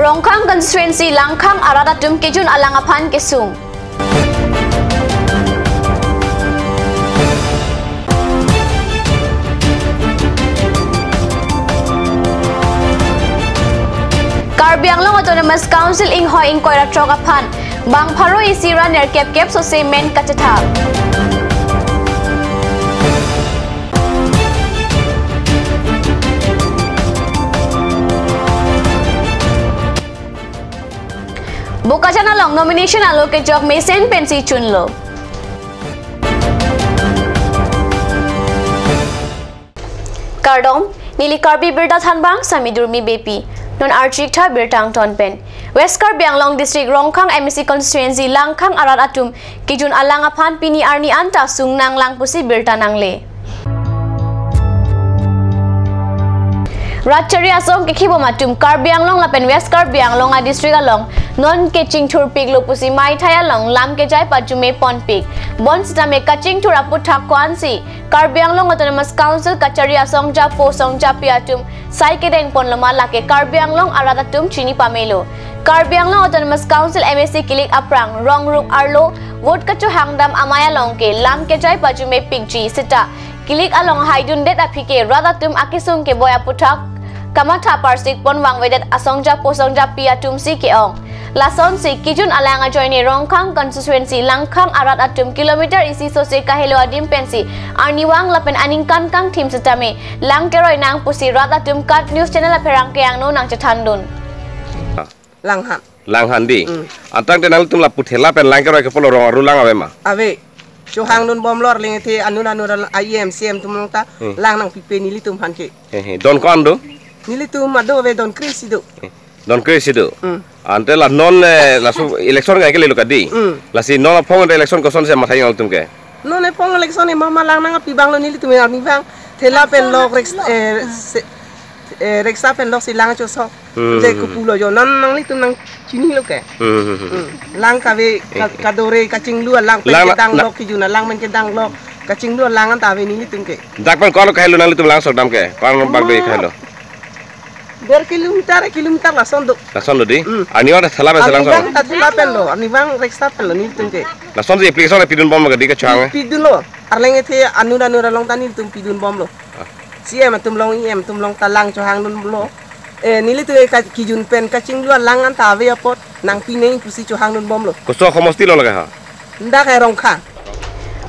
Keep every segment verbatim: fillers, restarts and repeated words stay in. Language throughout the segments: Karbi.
Rongkhang constituency Langkhang arat atum kejun alang aphan kesung. Karbi Anglong Autonomous Council inghoi ingkoi ra throk aphan bang pharo isi ra nerkep kep sose men kachethap. Bokajan along nomination alo kejok mesen pensi chunlo. Kardom, neli Karbi Birta Thanbang, Sami Durmi Beypi. Non archik tha birta angton pen. West Karbi Anglong District Rongkhang M A C constituency Langkhang arat atum kejun alang aphan pini arni anta sung nanglang pusi birta nangle. Rat chari asong kekhibom atum Karbi Anglong lapen West Karbi Anglong a district along non kechingthur piklo pusi maithai along lam kejai pajume ponpik. Bonsitame kachingthur aputhak ko-ansi Karbi Anglong Autonomous Council kachari asong japo song japi atum sai kedeng ponloma lake Karbi Anglong arat atum chini pamelo. Karbi Anglong Autonomous Council M A C kilik aphrang rong rup arlo vote kachohangdam amei along ke lam kejai pajume pikji seta kilik along haidundet aphi ke rat atum akesung keboi aputhak kamatha parsik pon vangvedet asong japo song japi atum si ke-ong. Lasonsi kejun alang ajoine Rongkhang constituency Langkhang arat atum kilometer isi sose kahelo adim pensi arnivang lapen aningkan kangthim sitame lang keroi nang pusi rat atum KAT News Channel apherangke angno nangchethandun. Langhan. Langhan di. Mm. Antang te nangtum lapu thela pen lang keroi ke polo rong aru lang ave ma? Ave. Chohangdun bomlo arleng the anun anun a E M C E M atum along ta. Hmm. Lang nangpipe nelitum aphan ke. He he. Don ko-an do? Nelitum ado ave don kre-isi do. He. Don kre-isi do. Hmm. Ante la non, eh, laso election ke lelo kadi. Hmm. Lasi non aphong election kosonsi mathai nangtum ke? Non aphong election e mama lang nangpi abang lo nelitum arnivang. Thela pen lok rek, eh, se-, eh, reksa pen loksi lang chosok. Hmm. Je kupulo jo non nanglitum nangchinilo ke. Hmm, hmm, hmm. Hmm. Lang kave ka-, kadore kachinglu alang pen lang kedang la-, lok kejun alang pen kedang lok. Kachinglu alang anta ave nelitum ke. Dak pen ko-an kahelo nanglitum lang sokdam ke? Ko-an bak do kahelo? Der kilometer, kilometer lason do. Lason do di? Hmm. Arnivang ta thela pen selang song. Arnivang ta thela pen lo, arnivang reksa pen lo nelitum ke. Lasonsi application pidun bomlo kadi kachohang? Pidunlo. Arleng the anun anun along ta nelitum pidun bomlo. Ah. C E M atum along, E M atum along ta lang chohangdunlo. Eh, nelitum ke ka-, kejun pen kachinglu alang anta ave apot nangpi nang pusi chohangdun bomlo. Koso somosti lo lake ha? Ndak hai Rongkhang.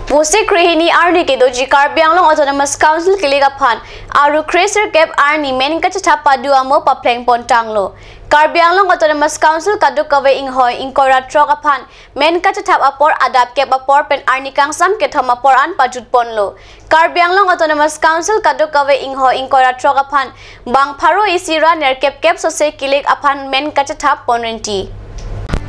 Vosik krehini arni kedoji Karbi Anglong Autonomous Council kilik aphan aru kre sirkep arni men kachethap padu amo papleng pontanglo. Karbi Anglong Autonomous Council kadokave inghoi ingkoi ra throk aphan men kachethap apor adap kep apor pen arni kangsam kethom apor an pajut ponlo. Karbi Anglong Autonomous Council kadokave inghoi ingkoi ra throk aphan bang pharo isi ra nerkep kep sose kilik aphan men kachethap pon rinti.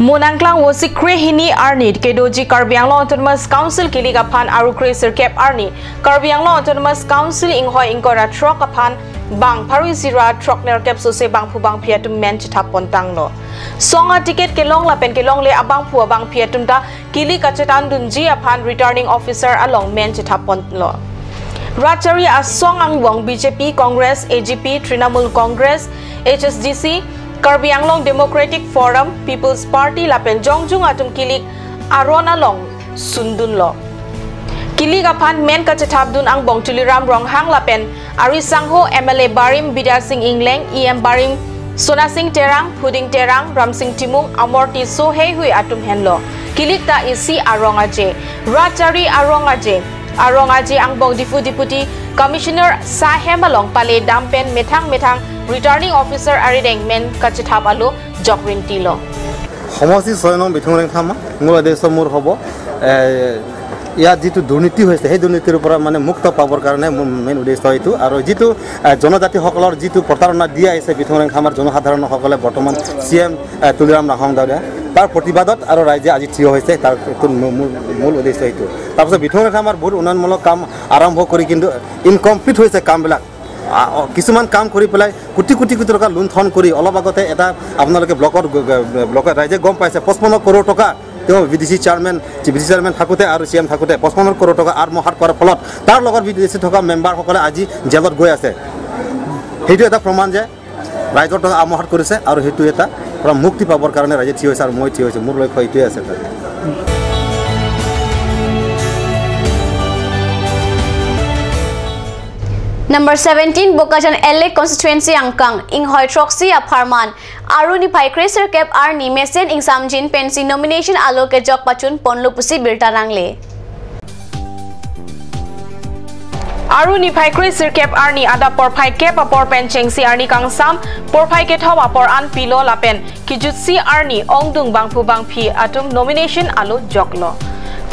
Mo nangklang vosik krehini arni kedoji Karbi Anglong Autonomous Council kilik aphan aru kre sirkep arni Karbi Anglong Autonomous Council inghoi ingkoi ra throk aphan bang pharo isi ra throk nerkep sose bangphu bangphi atum men chethap pontanglo. Song a ticket kelong lapen kelongle abangphu abangphi atum ta kilik kachethan dunji aphan returning officer along men chethap ponlo. Rat chari asong angbong B J P, Congress, A G P, Trinamool Congress, H S D C, Karbi Anglong Democratic Forum, People's Party lapen jongjung atum kilik aron along sundunlo. Kilik aphan men kachethapdun angbong Tuliram Ronghang lapen arisangho M L A barim Bidya Sing Engleng, E M barim Sona Sing Terang, Phuding Terang, Ramsing Timung, Amor Tisso heihui atum henlo. Kilik ta isi arong aje, rat chari arong aje, arong aje angbong Diphu Deputy Commissioner sahem along pale dam pen methang methang returning officer arideng men kachethap alo jok rintilo. সমষ্টি ছয় নং বিথুং ৰেংথামা, মূল উদ্দেশ্য মোৰ হ'ব, এ, ইয়াত যিটো দুৰ্নীতি হৈছে, সেই দুৰ্নীতিৰ পৰা মানে মুক্ত পাবৰ কাৰণে মোৰ মেইন উদ্দেশ্য এইটো। আৰু যিটো, এ, জনজাতিসকলৰ যিটো প্ৰতাৰণা দি আহিছে বিথুং ৰেংথামাৰ জনসাধাৰণসকলে বৰ্তমান চি এম, এ, তুলিৰাম ৰাংহাং ডাঙৰীয়া, তাৰ প্ৰতিবাদত আৰু ৰাইজে আজি থিয় হৈছে, তাৰ এইটো মূ-, মূল, মূল উদ্দেশ্য এইটো। তাৰপিছত বিথুং ৰেংথামাৰ বহুত উন্নয়নমূলক কাম আৰম্ভ কৰি কিন্তু ইনকমপ্লিট হৈছে কামবিলাক। আ, অ, কিছুমান কাম কৰি পেলাই কোটি কোটি কোটি টকা লুণ্ঠন কৰি অলপ আগতে এটা আপোনালোকে ব্লকত গ-, গ-, ব্লকত ৰাইজে গম পাইছে, পঁচপন্ন কৰোৰ টকা তেওঁ V D C chairman, V D C chairman থাকোঁতে আৰু চি এম থাকোঁতে পঁচপন্ন কৰোৰ টকা আত্মসাৎ কৰাৰ ফলত তাৰ লগত ভি ডি চি থকা মেম্বাৰসকলে আজি জেলত গৈ আছে। সেইটো এটা প্ৰমাণ যে ৰাইজৰ টকা আত্মসাৎ কৰিছে আৰু সেইটো এটা পৰা মুক্তি পাবৰ কাৰণে ৰাইজে থিয় হৈছে আৰু মই থিয় হৈছে, মোৰ লক্ষ্য এইটোৱে আছে। Number seventeen Bokajan L A constituency angkang, inghoi throksi apharman, Aru niphai kre sirkep arni mesen ingsamjin pensi nomination alo kejok pachun ponlo pusi birta nangle. Aru niphai kre sirkep arni adap porphai kep apor pen chengsi arni kangsam porphai kethom apor an pilo lapen kejutsi arni ongdung bangphu bangphi atum nomination alo joklo.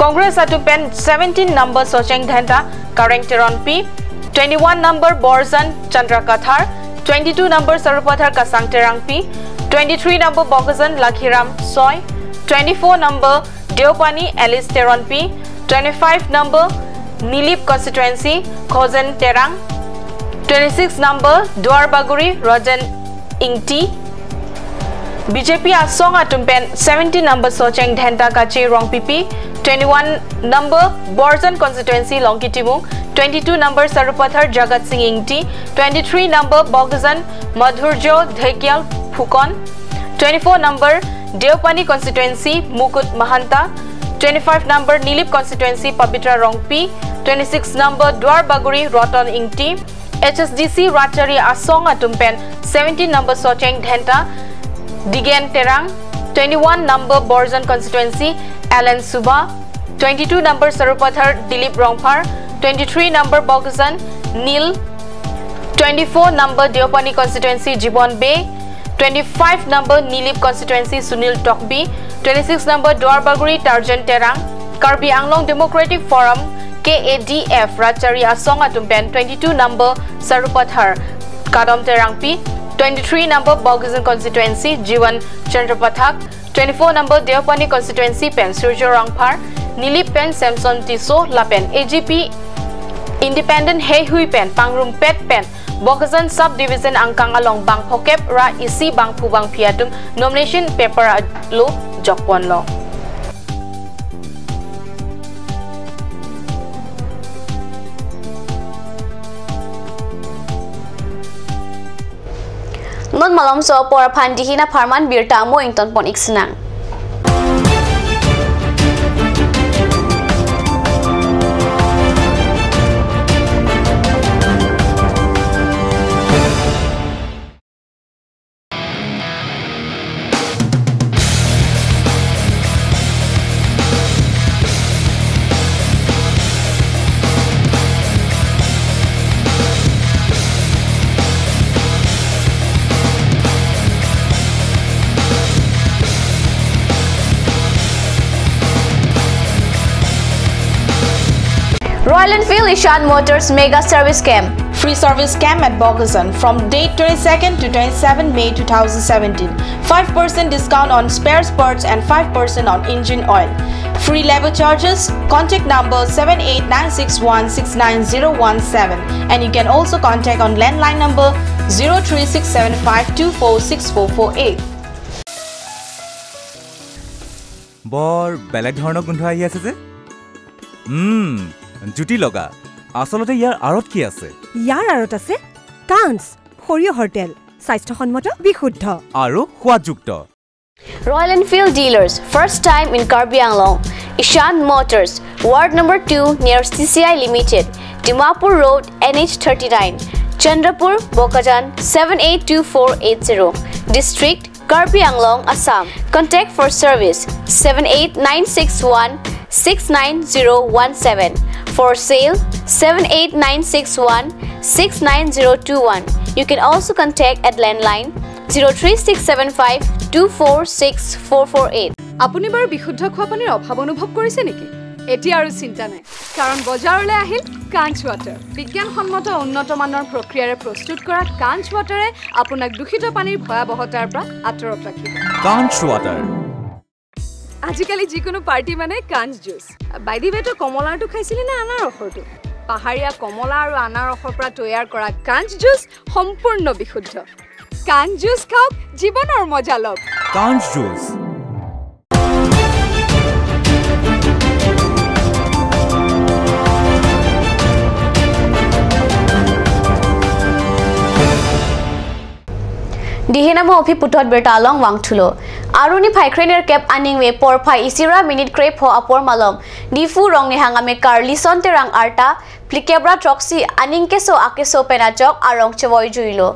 Congress atum pen seventeen number Socheng Dhenta, Kareng Teronpi, twenty-one number Borjan Chandra Kathar, twenty-two number Sarupathar Kasang Terangpi, twenty-three number Bokajan Lakhiram Soi, twenty-four number Deopani Alice Teronpi, twenty-five number Nilip constituency Khojen Terang, twenty-six number Duarbagori Rajan Ingti. B J P asong atum pen seventeen number Socheng Dhenta Kache Rongpipi, twenty-one number Borjan constituency Longki Timung, twenty-two number Sarupathar Jagat Singh Ingti, twenty-three number Bokajan Madhurjo Dhekial Phukon, twenty-four number Deopani constituency Mukut Mahanta, twenty-five number Nilip constituency Pabitra Rongpi, twenty-six number Duarbagori Roton Ingti, H S D C Ratchari asong atum pen seventeen number Socheng Dhenta, Digen Terang, twenty-one number Borjan constituency Alan Suba, twenty-two number Sarupathar Dilip Rongphar, twenty-three number Bokajan Nil, twenty-four number Deopani constituency Jibon Bey, twenty-five number Nilip constituency Sunil Tokbi, twenty-six number Duarbagori Tarjan Terang, Karbi Anglong Democratic Forum, K A D F, Ratchari asong atum pen twenty-two number Sarupathar Kadom Terangpi, twenty-three number Bokajan constituency Jiwan Chandra Pathak, twenty-four number Deopani constituency pen Surjo Rongphar, Nilip pen Samson Tisso lapen A G P independent heihui pen pangrumpet pen Bokajan sub division angkang along bang phokep ra isi bangphu bangphi atum nomination paper alo jokponlo. Non malomso apor aphan dihin apharman birta amo ingtonpon iksinang. Royal Enfield Ishan Motors Mega Service Camp. Free service camp at Bokajan from date twenty-second to twenty-seven May two thousand seventeen. Five percent discount on spares parts and five percent on engine oil. Free labor charges. Contact number seven eight nine six one six nine zero one seven. And you can also contact on landline number zero three six seven five two four six four four eight. বৰ বেলেগ ধৰণৰ গোন্ধ আহি আছে যে। উম, জুতি লগা। আচলতে ইয়াৰ আঁৰত কি আছে? ইয়াৰ আঁৰত আছে কাঞ্চ, সৰিয়হৰ তেল, স্বাস্থ্যসন্মত, বিশুদ্ধ। আৰু সোৱাদযুক্ত। Royal Enfield dealers, first time in Karbi Anglong. Ishan Motors, Ward number two near C C I Limited, Dimapur Road, N H thirty-nine, Chandrapur, Bokajan, seven eight two four eight zero. District, Karbi Anglong, Assam. Contact for service, seven eight nine six one six nine zero one seven. For sale, seven eight nine six one six nine zero two one. You can also contact at landline zero three six seven five two four six four four eight. আপুনি বাৰু বিশুদ্ধ খোৱা পানীৰ অভাৱ অনুভৱ কৰিছে নেকি? এতিয়া আৰু চিন্তা নাই, কাৰণ বজাৰলৈ আহিল কাঞ্চ ৱাটাৰ। বিজ্ঞানসন্মত উন্নত মানৰ প্ৰক্ৰিয়াৰে প্ৰস্তুত কৰা কাঞ্চ ৱাটাৰে আপোনাক দূষিত পানীৰ ভয়াৱহতাৰ পৰা আঁতৰত ৰাখিব। কাঞ্চ ৱাটাৰ। আজিকালি যিকোনো পাৰ্টি মানে কাঞ্চ জুচ। বাই দি ৱে, তই কমলাৰটো খাইছিলি নে আনাৰসৰটো? পাহাৰীয়া কমলা আৰু আনাৰসৰ পৰা তৈয়াৰ কৰা কাঞ্চ জুচ সম্পূৰ্ণ বিশুদ্ধ। কাঞ্চ জুচ খাওক, জীৱনৰ মজা লওক। কাঞ্চ juice. Ihinamo aphi puthot birta along vangthulo. Aru niphai krenerkep aningve porphai isi ra minute krepho apor malom Diphu Rongnihang amekar Lison Terang arta phlikep ra throksi aning keso akeso pen ajok arong chevoi juilo.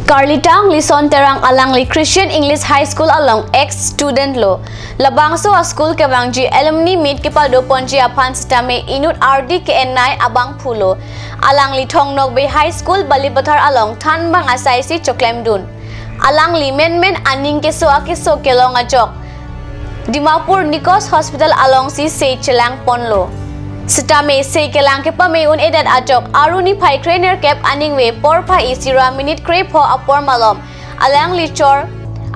Karlitang Lison Terang alangli Christian English High School along ex student lo. Labangso a-school kevangji alumni meet kepadoponji aphan sitame inut ardi ke-en nei abangphu lo. Alangli Thong Nokbe High School Balipathar along thanbang asaisi choklemdun. Alangli menmen aning keso akeso kelong ajok Dimapur Nikos Hospital alongsi sei chelangponlo. Sitame sei kelang kepame un-edet ajok aru niphai krenerkep aningve porphai isi ra minute krepho apor malom alangli chor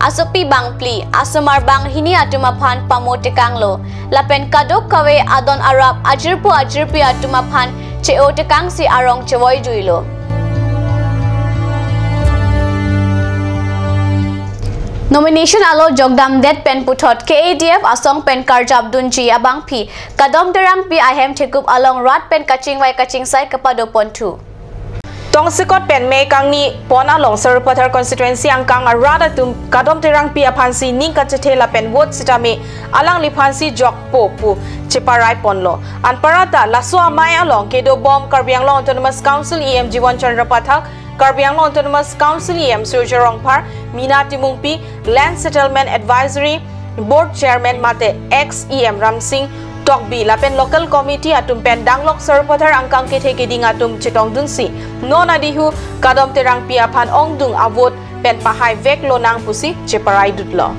asopi bangphli, asomar banghini atum aphan pamotekanglo. Lapen kadokave adon arap ajirpo ajirpi atum aphan che-otekangsi arong chevoi juilo. Nomination alo jokdamdet pen puthot K A D F asong pen karjapdunji abangphi Kadom Terangpi ahem thekup along rat pen kachingvai kachingsai kepadoponthu. Tongsekot pen May kangnipon along Sarupathar constituency angkang arat atum Kadom Terangpi aphansi ning kachethe lapen vote sitame alangliphansi jokpo pu cheparaiponlo. Anparta laso amei along kedobom Karbi Anglong Autonomous Council E M Jiwan Chandra Pathak, Karbi Anglong Autonomous Council E M Surjya Rongphar, Meena Timungpi, Land Settlement Advisory Board Chairman mate ex E M Ramsing Tokbi lapen local committee atum pen danglok Sarupathar angkang kethe keding atum chetongdunsi non adihu Kadom Terangpi aphan ongdung avote pen pahai vek lonang pusi cheparaidutlo.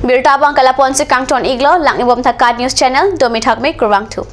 Birta abang ke lapu-ansi kangton-iklo, lang-ibom tha KAT News Channel, domi thakme, kurvangthu.